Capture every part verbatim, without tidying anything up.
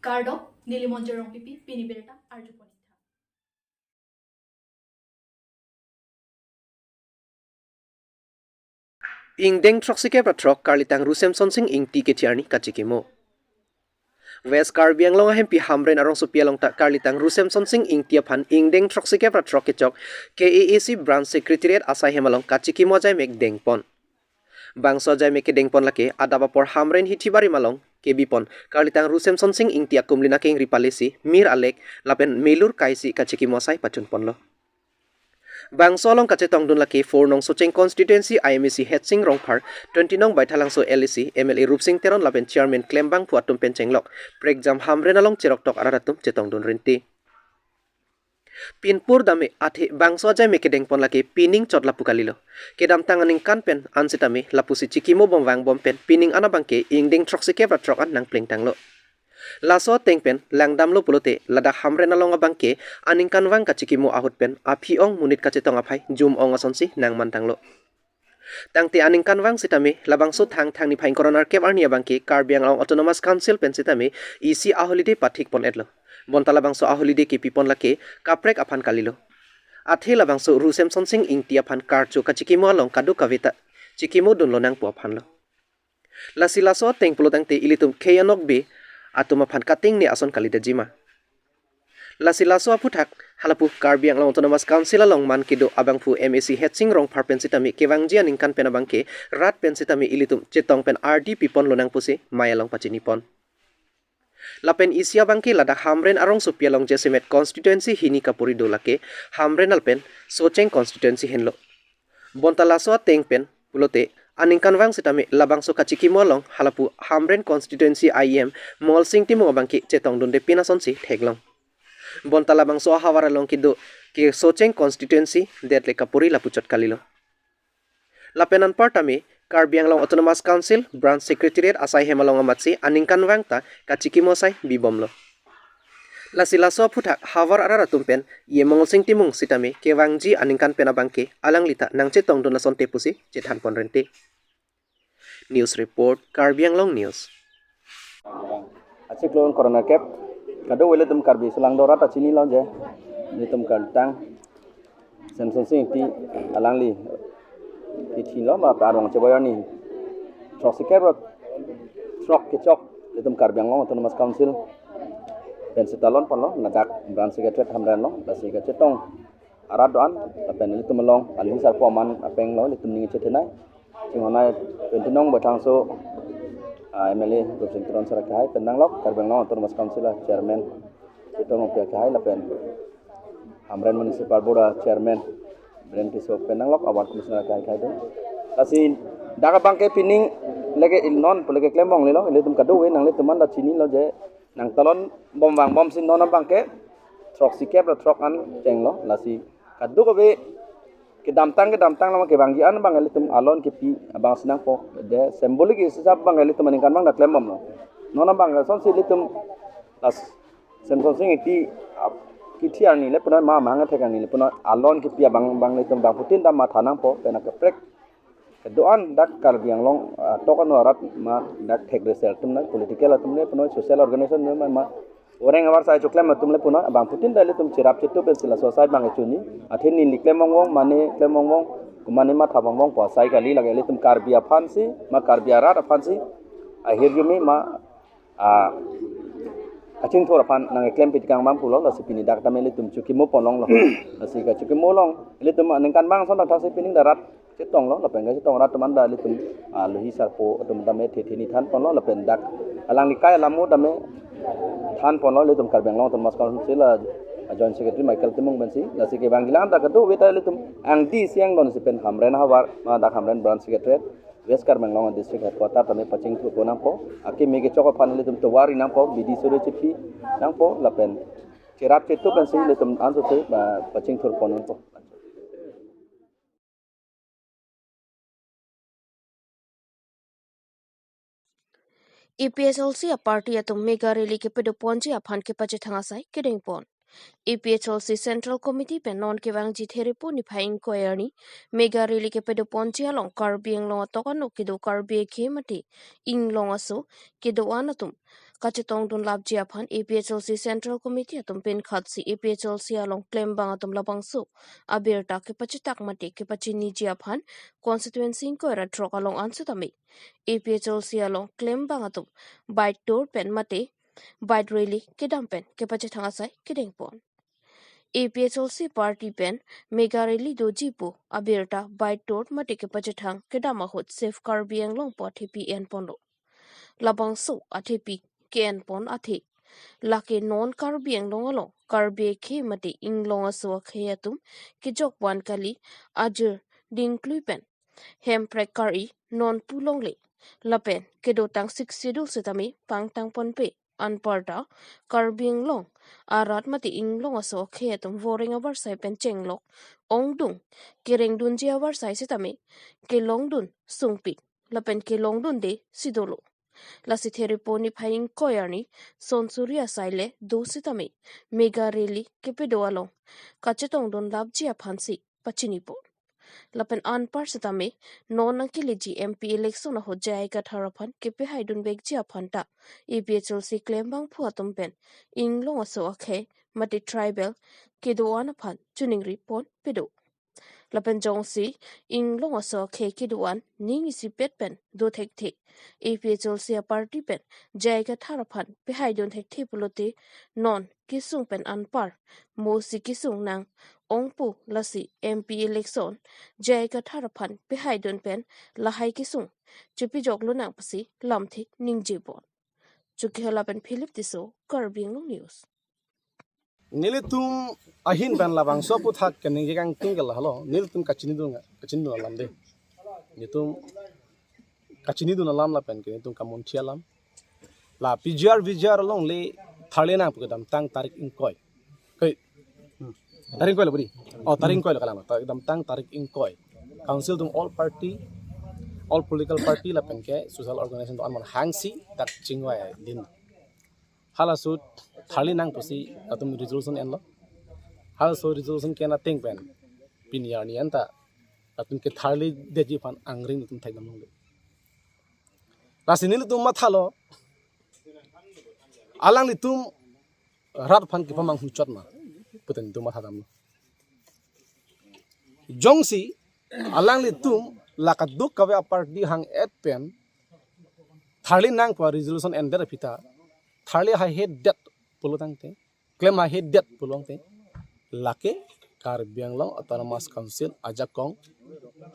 Kardom, neli Monjir Rongpipi, pini birta arjupon. Ingdeng throksi kep ra throk karlitang Ru Semsonsing Ingti kethiarni kachikimo. West Karbi Anglong ahempi Hamren arongsopi along ta karlitang Ru Semsonsing Ingti aphan ingdeng throksi kep ra throk kechok K A A C Branch Secretariat asai hem along kachikimo ajaimek dengpon. Bangso ajaimek kedengpon lake adap apor Hamren Hithibarim along kebipon karlitang Ru Semsonsing Ingti akumlin akengri palesi mir alek lapen melur kaisi kachikimo asai pachunponlo. Bangso along kachetongdun lake four nong Socheng constituency I M A C Headsing Rongphar, twenty nong Baithalangso L A C M L A Rupsing Teron lapen Chairman Klembangphu atum pen chenglok prekjam Hamren along cheroktok arat atum chetongdun rinti. Pinpur dame athe bangso ajaimek kedengpon lake pining chot lapu kalilo. Kedamtang aningkan pen an sitame lapusi chikimo bom vangbom pen pining an abangke ingdeng throksi kep ra throk an nangplengtanglo. Laso ateng pen langdamlo pulote ladak Hamren along abangke aningkanvang kachikimo ahut pen aphi-ong monit kachetong aphai jum-ong asonsi nangmantanglo. Tangte aningkanvang sitame labangso Thangthang niphai ingkoi ra nerkep arni abangke Karbi Anglong Autonomous Council pen sitame isi aholiday pathikpon-etlo. Bonta labangso aholiday kepipon lake kaprek aphan kalilo. Athe labangso Ru Semsonsing Ingti aphan karcho kachikimo along kadokave ta chikimodunlonang pu aphanlo. Lasi laso ateng pulo tangte ilitum khei anokbe atum aphan katingne ason kalidetji ma. Lasi laso aphuthak halapu Karbi Anglong Autonomous Council along man kedo abangphu M A C Headsing Rongphar pen sitame kevangji aningkan pen abangke rat pen sitame ilitum chetong pen ardi piponlonang pusi mei along pachinipon. Lapen isi abangke ladak Hamren arongsopi along jasemet constituency hini kapuri do lake Hamren lapen Socheng constituency henlo. Bonta laso ateng pen pulote aningkanvang sitame labangso kachikimo along halapu Hamren constituency I E M Mongolsing Timung abangke chetongdundepin asonsi theklong. Bonta labangso ahavar along kedo ke Socheng constituency det le kapuri lapuchot kalilo. Lapen anparta me Karbi Anglong Autonomous Council Branch Secretariat asai hem along amatsi aningkanvang ta kachikimo asai bibomlo. Lasi laso aphuthak havar arat atum pen E M Mongolsing Timung sitame kevangji aningkan pen abangke alangli ta nangchetongdun asonte pusi chethanpon rente. News report, Karbi Anglong News. Achiklo ingkoi ra nerkep, kadokave ilitum Karbi sulangdo arat ta chinilo je, ilitum karlitang Semsonsing Ingti alangli kethilo ma arong cheboyar ni throksi kep ra throk kechok ilitum Karbi Anglong Autonomous Council pen sita lonponlo, ladak Branch Secretariat Hamren along, lasi kachetong arat do-an, lapen ilitum along alohi sarpo aman apenglo ilitum ning chethenei. Chinghonei twenty nong Baithalangso, ah, M L A Rupsing Teron sir akehai pen nanglok, Karbi Anglong Autonomous Council a Chairman Chittong Rongpi akehai lapen Hamren Municipal Board a Chairman Biren Tisso pen nanglok, a Ward Commissioner akehai akehai do. Lasi dak abangke pining lake il non pu lake klembom lelo, ilitum kadokave nanglitum an ta chinilo je nangtalon bom vangbomsi non abangke throksi kep ra throk an chenglo, lasi kadokave kedamtang kedamtang lama kevangji an abang ilitum alon kepi abangsi nangpo, de symbolic isi sab abang ilitum aningkanvang ta klembomlo. Non abang asonsi ilitum las Semsonsing Ingti ap- kethiarni le punoi ma mahang thek arni le punoi alon kepi abang abang ilitum bangphutin ta matha nangpo, pen akaprek kedo-an dak Karbi Anglong, ah, tok ano arat ma dak thek resel atum nai, political atum le punoi, social organization le ma, ma oreng avar sai choklem atum le punoi, bangphutin ta ilitum cherap chetup pensi laso asai abang chini, athe neli klem vangvong, mane klem vangvong, kumane matha vangvong pu asai kali, lake ilitum Karbi aphansi, ma Karbi arat aphansi ahirjume ma, ah, kachingthur aphan nangkeklem pitikang abang pulo, lasi pini dak tame ilitum chikimo ponlonglo. Lasi kachikimo along ilitum aningkanvang ason thaksi pining ta rat chetonglo, lapen kachetong arat atum an ta ilitum, ah, alohi sarpo atum tame thethe ni thanponlo, lapen dak alangli kai alamo tame thanponlo, ilitum Karbi Anglong Autonomous Council a, a Joint Secretary Michael Timung pensi, lasi kevangji alam ta kadokave ta ilitum angdi siang donsi pen Hamren havar, ma dak Hamren Branch Secretariat, West Karbi Anglong District Headquarter tame pachingthurpo nangpo, akimi kechok aphan ilitum tovar ri nangpo, bidi suri chipi nangpo, lapen cherap chetup pensi ilitum ansose, ah, pachingthurpo nangpo. A P H L C a party atum mega rally kepadoponji aphan kepachethang asai kedengpon. A P H L C Central Committee pen non kevangji Therepo niphai ingkoi arni mega rally kepadoponji along Karbi Anglong atok ano kedo Karbi akhei mate Inglong aso kedo-an atum kachetongdun lapji aphan A P H L C Central Committee atum pinkhatsi A P H L C along klembang atum labangso abirta kepachetak mate kepachiniji aphan constituency ingkoi ra throk along ansitame A P H L C along klembang atum bike tour pen mate bike rally kedam pen kepachethang asai kedengpon. A P H L C party pen mega rally doji pu abirta bike tour mate kepachethang kedam ahut Save Karbi Anglong pu athepi enponlo. Labangso athepi ke-enpon athe lake non Karbi Anglong along Karbi akhei mate inglong aso akhei atum kejok van kali ajir dingklui pen hemprek kar-i non pu longle lapen kedotang Sixth Schedule setame pangtangponpe anparta Karbi Anglong arat mate inglong aso akhei atum voreng avarsai pen chenglok ongdung kerengdunji avarsai setame kelongdun sungpik lapen kelongdunde si dolo. Lasi Therepo niphai ingkoi arni sonsuri asai le do setame mega rally kepedo along kachetongdun lapji aphansi pachinipon. Lapen anpar setame non nangkeleji M P election ahut J I Kathar aphan kepehaidun vekji aphanta A P H L C klembangpo atum pen inglong aso akhei mate tribal kedo-an aphan chiningripon pedo. Lapen jongsi inglong aso akhei kedo-an ning isipet pen do thekthe A P H L C aparty pen J I Kathar aphan pehaidun thekthe pulote non kesung pen anpar mosi kesung nang-ongpo, lasi M P election J I Kathar aphan pehaidun pen lahai kesung chepajok lonang pusi lamthe ningjepon. Chukihela pen Philip Tisso, Karbi Anglong News. Nelitum ahin pen labangso aputhak keningje kangtung ke lahelo, nelitum kachinidun, kachinidun alam de. Nelitum kachinidun alam lapen ke nelitum kamunthi alam. La P G R V G R along le tharli nang pu kedamtang tarik ingkoi. Koi. Hmm. Tarik ingkoi lo budi. Oh, tarik ingkoi lo kalang. Ta-, kedamtang tarik ingkoi. Council atum all party, all political party lapen ke social organization atum an mon hangsi dak chingvai din. Halaso tharli nang pusi latum resolution enlo. Halaso resolution ke-en ateng pen pini arni anta latum ketharlidetji aphan angring atum thekdam longle. Lasi nelitum mathalo, alanglitum rat aphan kepamanghu chot ma pu nelitum mathadamlo. Jongsi alanglitum la kadokave aparty hang-et pen tharli nang pu resolution endet aphi ta, tharli haihedet pulo tangte, klem haihedet pulo tangte, lake Karbi Anglong Autonomous Council ajakong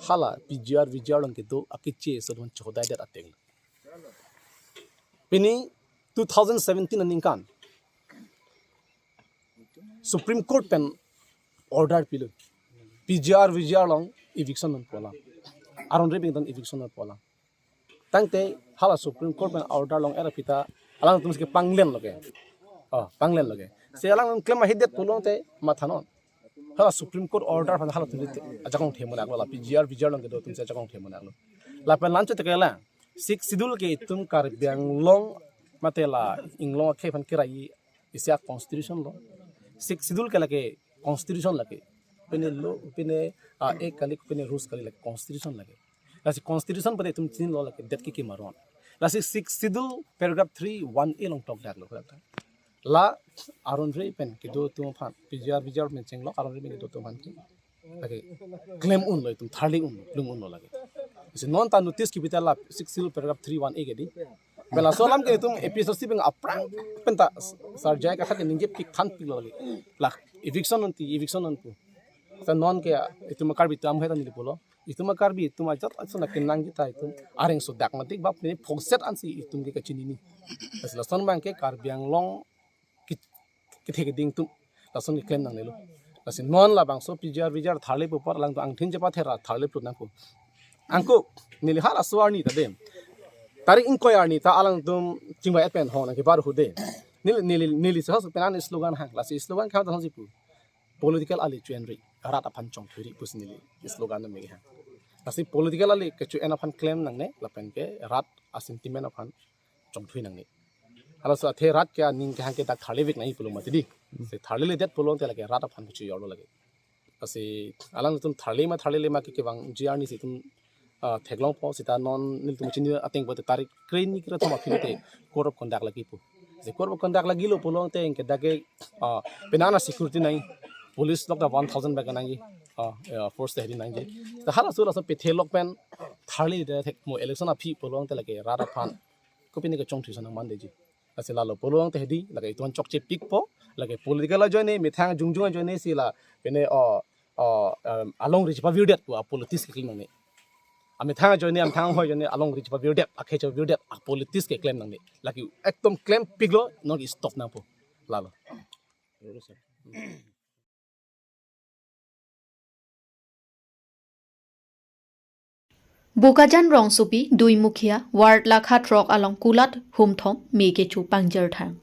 hala P G R V G R along kedo akeche aso atum chodaidet ateng. Pini two thousand seventeen aningkan Supreme Court pen order pilo, P G R V G R along eviction nangpo alam, aron rebing dan eviction nangpo alam. Tangte hala Supreme Court pen order long-et aphi ta alangtum si panglen lo ke. Oh, panglen lo ke. Si alangtum klem haihedet pulo tangte mathanon. Hala Supreme Court order aphan halatum si ajakong themon aklo, la P G R V G R along kedo atum si ajakong themon aklo. Lapen la-anchot ke la Sixth Schedule ke itum Karbi Anglong mate la inglong akhei aphan kerai isi a-constitution lo. Sixth Schedule ke lake constitution lake. Pine law, pine, ah, act kali, pine rules kali, lake constitution lake. Lasi constitution pada itum chinilo lake, det ke kemaron. Lasi Sixth Schedule paragraph three one A along tokdaklo. La aron rebing pen kedo atum aphan, P G R V G R pen chenglok aron rebing pen kedo atum aphan ke lake klem unlo, itum tharli unlo, plung unlo lake. Lasi non ta notice kepi ta la Sixth Schedule paragraph three one A ke dei. Pen laso alam ke itum A P H L C pen aphrang pen ta Sar J I Kathar ke ningje pik than piklo lake. La eviction nangji, eviction nangpo. Ta non ke itum Karbi atum heta neli pulo. Itum Karbi atum ajat ason akenang kita itum areng sodak matik bap ne phokset ansi itum ke kachinine. Lasi lason abang ke Karbi Anglong ke, kethe keding atum lason keklem nangnelo. Lasi non labangso P G R V G R tharli pu apot alangtum angthin chepathera tharli plut nangpo. Anke neli halaso arni ta dei, tarik ingkoi arni ta alangtum chingvai-et pen hong nangkebar hu dei. Neli, neli, neli sehos pen an slogan hang. Lasi slogan kehang ta hongsi pu, political ali cho-enri, rat aphan chongthuiri pusi neli slogan nang megi hang. Lasi political ali kecho-en aphan klem nangne lapen ke rat a-sentiment aphan chongthui nangne. Halaso athe rat ke aning kehang ke dak tharlivek nangji pulo mati dei. Si tharliledet pulo tangte lake rat aphan kecho-enlo lake. Lasi alangtum tharli ma tharlile ma ke kevangji arni si itum, ah, theklongpo, seta non nelitum chini ateng pulote tarik kre-ni kre-thom aphi te code of conduct lake pu. Jekor bo conduct lagilo pulote anke dak ke, ah, penang a-security nangji. Police lok ta one thousand bak nangji. Ah, ya, force ta hedi nangji. Ta halaso laso pethe lok pen tharli de thek mo election aphi pulote lake rat aphan kopine kechongthu si nangmandeji. Lasi lalo pulote hedi lake itum chokche pikpo, lake political ajoine, methang jongjong ajoine si la pine, oh, oh, um, alongri chepavirdet pu a-politics keklem nangne. Amethang ajoine, amethang ahoi ajoine alongri chepavirdet, akhei chepavirdet a-politics keklem nangne. Lake ekdom klem piklo, non ke stop nangpo. Lalo. Bokajan rongsopi Duimukhiya ward lakha throk along kulat humthom me kecho pangjirthang.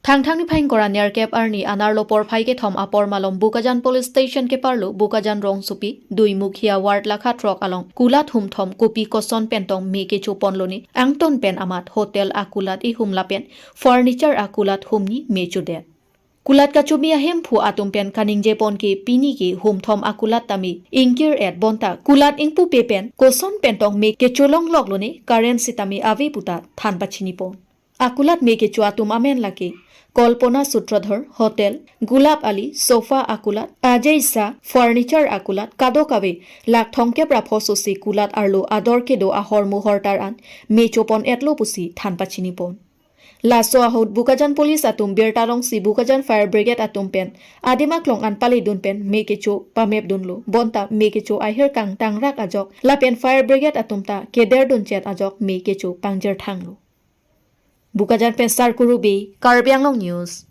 Thangthang niphai ingkoi ra nerkep arni anerlo porphai kethom apor malom Bokajan police station keparlo Bokajan rongsopi Duimukhiya ward lakha throk along kulat humthom kopi koson pen tong me kecho ponlone angton pen amat hotel akulat ihum lapen furniture akulat humni me chodet. Kulat kachomi ahemphu atum pen kaningje pon ke pini ke humthom akulat tame ingkir et bonta kulat ingpupe pen koson pen tong me kecholong loklone current sitame ave puta than pachini pon. Akulat me kecho atum amen lake Kalpana Sutradhar, hotel, Gulab Ali, sofa akulat, Ajay Shah, furniture akulat, kadokave lak thomkep ra pho sosi kulat arlo ador kedo ahormu hortar an me chopon etlo pusi than pachini pon. Laso ahut Bokajan police atum birta longsi Bokajan fire brigade atum pen adim aklong an paledun pen me kecho pamepdunlo. Bonta me kecho ahir kangtangrak ajok lapen fire brigade atum ta kederdun chet ajok me kecho pangjirthanglo. Bokajan pen Sarkuru Bey, Karbi Anglong News.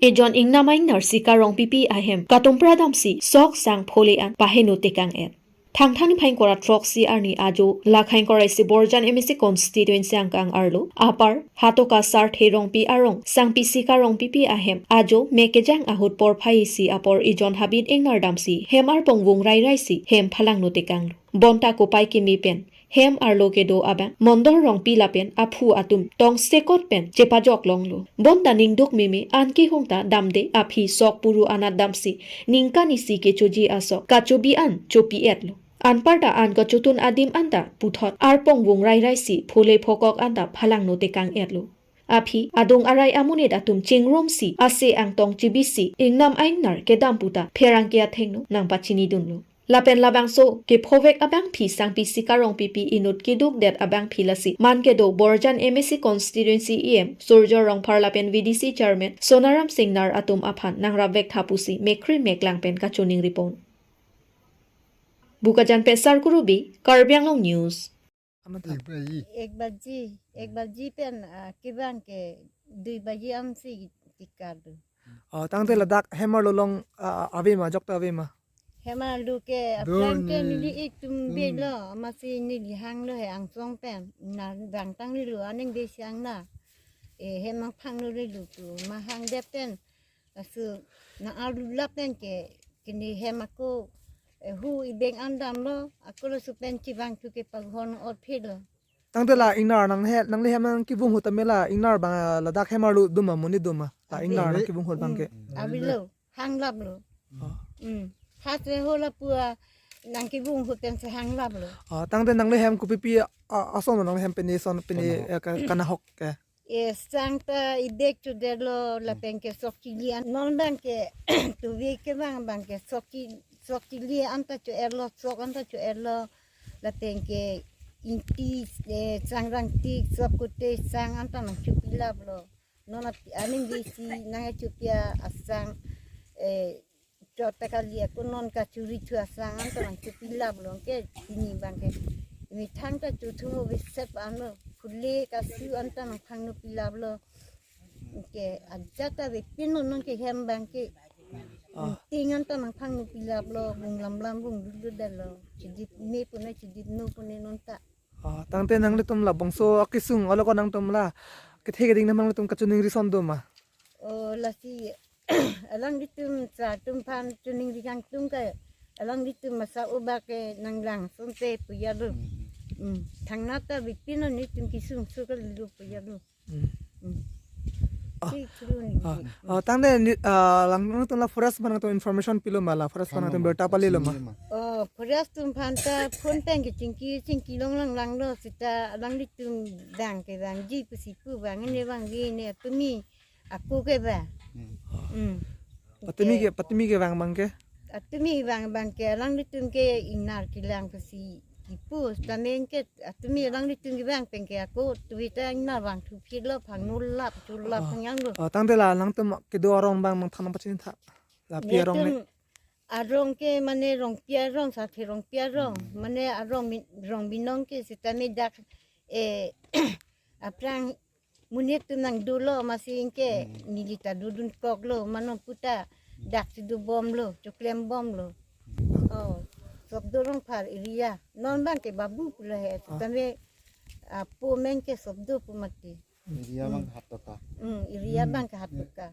Ejon ingnam a-ingnar Sika Rongpipi ahem katumpra damsi sok sang phole an paheno tekang et. Thangthang niphai ingkoi ra throksi arni ajo lakha ingkoi ra isi Borjan M A C constituency angkang arlo apar Hatoka Sarthe Rongpi arong sangpi Sika Rongpipi ahem ajo me kejang ahut porphai isi apor ejon habit ingnar damsi hem arpong vung rairaisi hem phalangno tekanglo. Bonta kopai kimi pen hem arlo kedo abang Mondol Rongpi lapen aphu atum tongsekot pen chepajok longlo. Bonta ningduk meme an kehung ta damde aphi sok puru anat damsi ningkan isi kechoji asok kachobi an chopi etlo. Anparta an kachotun adim anta puthot arpong vung rairaisi phole phokok anta phalangno tekang etlo. Aphi adung arai amonit atum chingrumsi ase angtong chibisi ingnam a-ingnar kedam puta pherangke athengno nangpachinidunlo. Lapen labangso kephovek abangphi sangpi Sika Rongpipi inut keduk det abangphi lasi man kedo Borjan M A C constituency E M Surjya Rongphar lapen V D C chairman Sonaram Singnar atum aphan nangrapvek tha pusi mekri meklang pen kachoningri pon. Bokajan pen Sarkuru Bey, Karbi Anglong News. Amat. एक बजी, एक बजी, एक बजी pen, ah, kevang ke dui baji ansi tikar do. Oh, tangte ladak hem arlo along, ah, ave ma, ajok ta ave ma? Hem arlo ke, do aphrang ke ni, neli ik tum, hmm, belo, amatsi neli hanglo he angsong pen, na dangtang lilo, aning de siang na. Eh, hem angphang lo lilo tu, ma hang det pen, asu, na arlo lap pen ke, kini hem ako, eh, hu ibeng an damlo, ako laso pen chevang thu ke paghon ot phelo. Tangte la ingnar nanghe, nangli hem nangkevung ahut tame la ingnar abang, ah, ladak hem arlo do ma, monit do ma? La ave. Ingnar nangkevung ahut abang ke. Hmm, avelo, hanglaplo. Oh. Hmm. Hat re ho lapu-a nangkevung ahut pensi hanglaplo. Ah, tangte nangli hem kopipi, ah, ason nangli hem pine son pine, eh, ka-, kanahok ke? Eh, sang ta idek chodetlo lapen ke sok chili an non abang ke tuvi kevang abang ke sok chi-, sok chili anta cho-etlo, sok anta cho-etlo. Lapen ke ingti, eh, sangrang tik, sok kute sang anta nangchopilaplo. Non api aning besi nangchopi asang, eh, chot ta kali ako non kachuri thu asang anta nangchopilaplo ke pini abang ke. Methang ta chothu mo besep ano phule kasu anta nangphangno pilaplo. Ke ajat ta vepin non ke hem abang ke. Ah. Ting anta nangphangno pilaplo, vung lamlam vung dududalo. Chidip me pune, chidip no pune non ta. Ah, tangte nanglitum labangso akesung alo ko nangtum la kethe keding nanglitum kachoningri ason do ma? Oh, lasi alanglitum sa atum aphan choningri kangtung ke alanglitum masa obak ke nanglang sonte pu ya do. Hmm. Hmm. Thangnat ta vepin non nelitum kesung so kalilo pu ya do. Hmm. Hmm. Chiklo ni. Ah, ah, tangte ni, ah, lang nangtum la forest abang atum information pilo ma, la forest abang atum birta palilo ma? Oh, forest atum aphan ta phone pen kechingki, chingki longlong langlo seta alanglitum bang kevangji pusi pu bang ne bang vi ne tumi ako ke ba. Hmm. Patumi ke, patumi kevang abang ke? Atumi vang abang ke alanglitum ke ingnar kelang pusi kipu, tame ke atumi alanglitum kevang pen ke ako tumi ta ingnar vangthu phitlo, phangno lap chulap, ah, phangjanglo. Ah, tangte la nangtum kedo arong abang nangthan nangpachini tha. Lapi arong ne? Netum arong ke mane Rongpi arong, Sarthe Rongpi arong. Hmm. Mane arong mi-, rong binong ke sitame dak, eh, aphrang monit atum nangdolo, masi ingke, hmm, neli ta dodunkoklo, mane puta dak si dobomlo, choklembomlo. Oh, Sopdo Rongphar area. Non abang ke Babu pulo he, ah, sitame apo amen ke Sopdo pu mati. Area abang, hmm, hatoka. Hmm, area, hmm, abang ke hatoka.